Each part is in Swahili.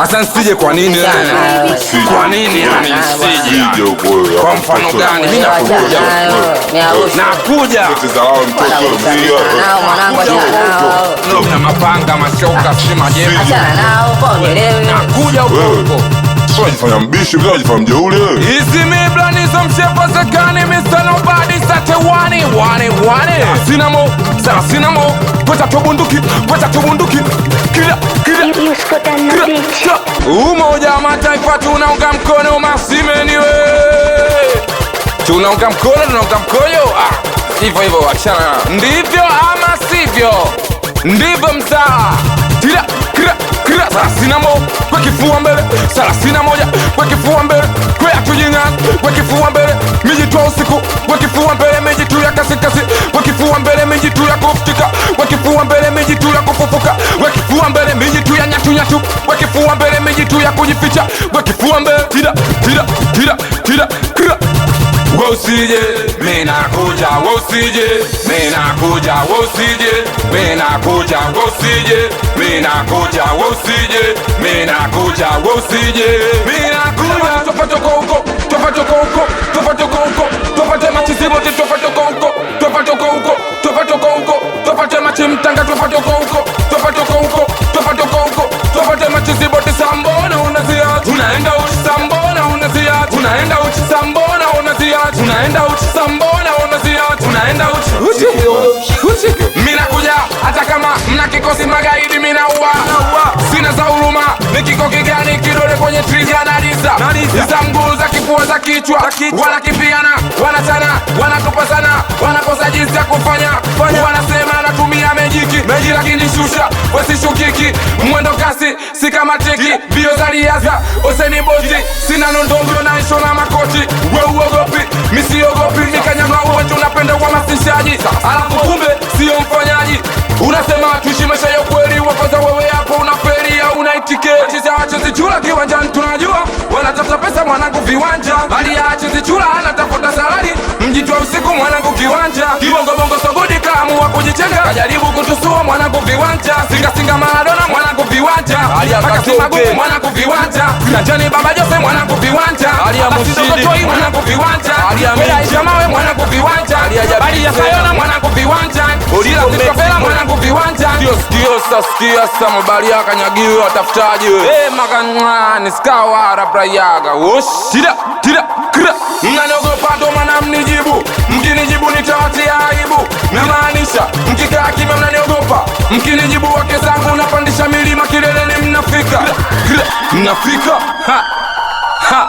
Asa nsije kwa nini? Kwa nini yani nsije? Usije huko wewe. Kwa mfano gani? Mimi nakuja. Nakuja. Nao mwanangu, achana nao. Ndio na mapanga, mashoka, si majembe. Achana nao, pongelewe. Nakuja huko huko. Unajifanya mbishi, unajifanya mjeuri wewe. Hizi mibla nizo mshepo zekani Mr. Nobody sate wani wani wani. Sinamo, sara sinamo. Pweta tobunduki, pweta tobunduki. Kila, kila. You Scott and the bitch. Umoja wa Mataifa tunaunga mkono masimeni we. Tunaunga mkono, tunaunga mkono. Ah, hivyo hivyo achana. Ndivyo ama sivyo? Ndivyo mzaa. Tira, kira, kira. 31 kwa kifua mbele, 31 kwa kifua mbele, kwa tujinga, kwa kifua mbele, miji tu usiku, kwa kifua mbele, miji tu ya kasi kasi, kwa kifua mbele, miji tu ya kufutika, kwa kifua mbele, miji tu ya kufufuka, kwa kifua mbele, miji tu ya nyatu nyatu, kwa kifua mbele, miji tu ya kujificha, kwa kifua mbele, tira, tira, tira, tira, kira. Wewe usije, mimi nakuja, wewe usije, mimi nakuja, wewe usije, mimi nakuja, wewe usije, mimi nakuja, wewe usije, mimi nakuja, wewe usije, mimi nakuja. Tofa toko huko, tofa toko huko, tofa toko huko, tofa tema chizibo tofa toko huko, tofa toko huko, tofa toko huko, tofa tema chimtanga, tofa toko huko, tofa toko huko, tofa toko huko, tofa tema chizibo tisambona unazia, unaenda uchi sambona unazia, unaenda uchi sambona unazia, unaenda uchi sambona unazia, unaenda uchi uchi uchi. Mimi nakuja hata kama mna kikosi magaidi, mimi naua, sina za huruma, nikikoki gani kidole kwenye trigger naliza za mguu za kifua za kichwa, wanakipiana wanachana wanatupa sana, wanakosa jinsi ya kufanya, wanasema natumia mejiki meji, lakini shusha wasishukiki, mwendo kasi si kama tiki, mbio za riadha oseni boti, sina nondombio na isho na makoti, we uogopi misiogopi, mikanyaga uwe tunapenda uhamasishaji, alafu kumbe sio mfanyaji, unasema tuishi maisha ya ukweli, wakwanza wewe hapo unaferi au unaitike cheza wachezi chula kiwanjani, tunajua wanatafuta pesa mwanangu viwanja, bali ya chezi chula anatafuta salari, mjitu wa usiku mwanangu kiwanja, kibongo bongo sogodi kaamua kujichenga, kajaribu kutusua mwanangu viwanja, singa singa Maradona mwanangu viwanja, akasema gumu mwanangu viwanja, Kanjani baba Jose mwanangu viwanja, Mushidi mwanangu viwanja, Wela Mawe mwanangu viwanja, Bali ya Sayona mwanangu viwanja, Olila Zitofela mwanangu viwanja. Sio sio sikia sasa mabali akanyagiwe watafutaji we. Eh makanwa niskawa rabrayaga. Wosh tira tira kra. Mnaniogopa ndo maana mnijibu. Mkinijibu nitawatia aibu. Namaanisha mkikaa kimya mnaniogopa. Mkinijibu wake zangu napandisha milima kileleni mnafika. Mnafika. Ha. Ha.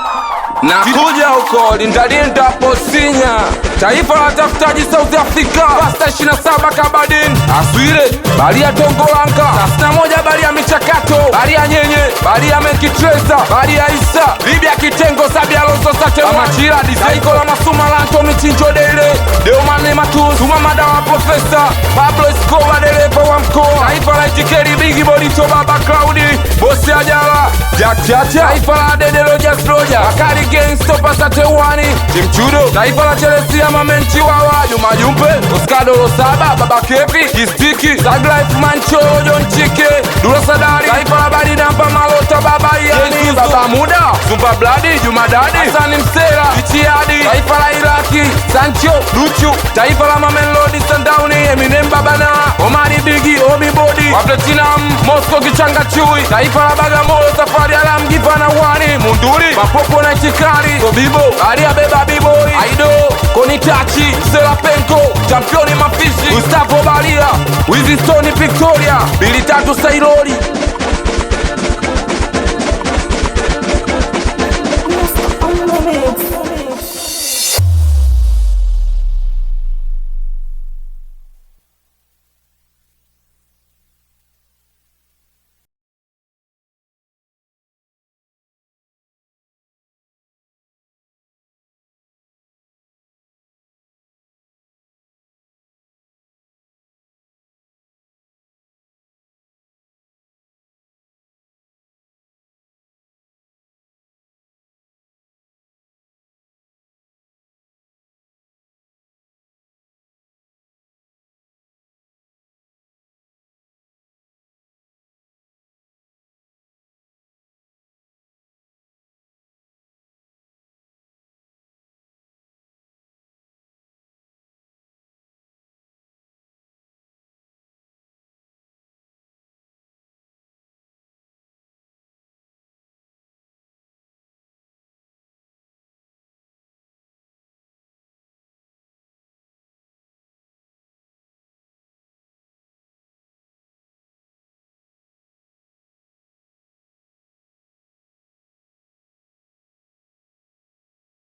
Nakuja huko lindalinda posinya taifa la watafutaji South Africa pasta 27 Kabadin Aswire balia Tongolanka 31 balia michakato balia nyenye balia Mekitreza balia Isa Libya kitengo Sabia Alonso Sate Amachira Disaiko la Masuma Lanto Michinjo Dele Deomane Matu Suma Madawa Profesa Pablo Escobar dereva wa mkoa taifa la Itikeri Bigi Bolito Baba Claudi Bosi Ajala Jack Chacha taifa la Dede Rojas Roja Bakari Gang Stopa Satewani Timchudo taifa la Chelsea Mamenchi Wawa Juma Jumpe Oscar Dolo Saba Baba Kepi Kistiki Zag Life Mancho John Chike Duro Sadari taifa la Badi Dampa Malota Baba Yani Baba Muda Zumba Bladi Juma Dadi Hasani Msela Ichiadi taifa la Iraki Sancho Luchu taifa la Mamelodi Sundowns Eminem Babana Omari Bigi Omi Bodi wa Platinum Moscow Kichanga Chui taifa la Bagamoyo Safari Alam Gifana Wani Munduri Mapopo na Chikari Kobibo Aria Beba Biboi Aido Konitachi Sela Penko Championi Mafishi Gustavo Balia Wizistoni Victoria 23 Sailori.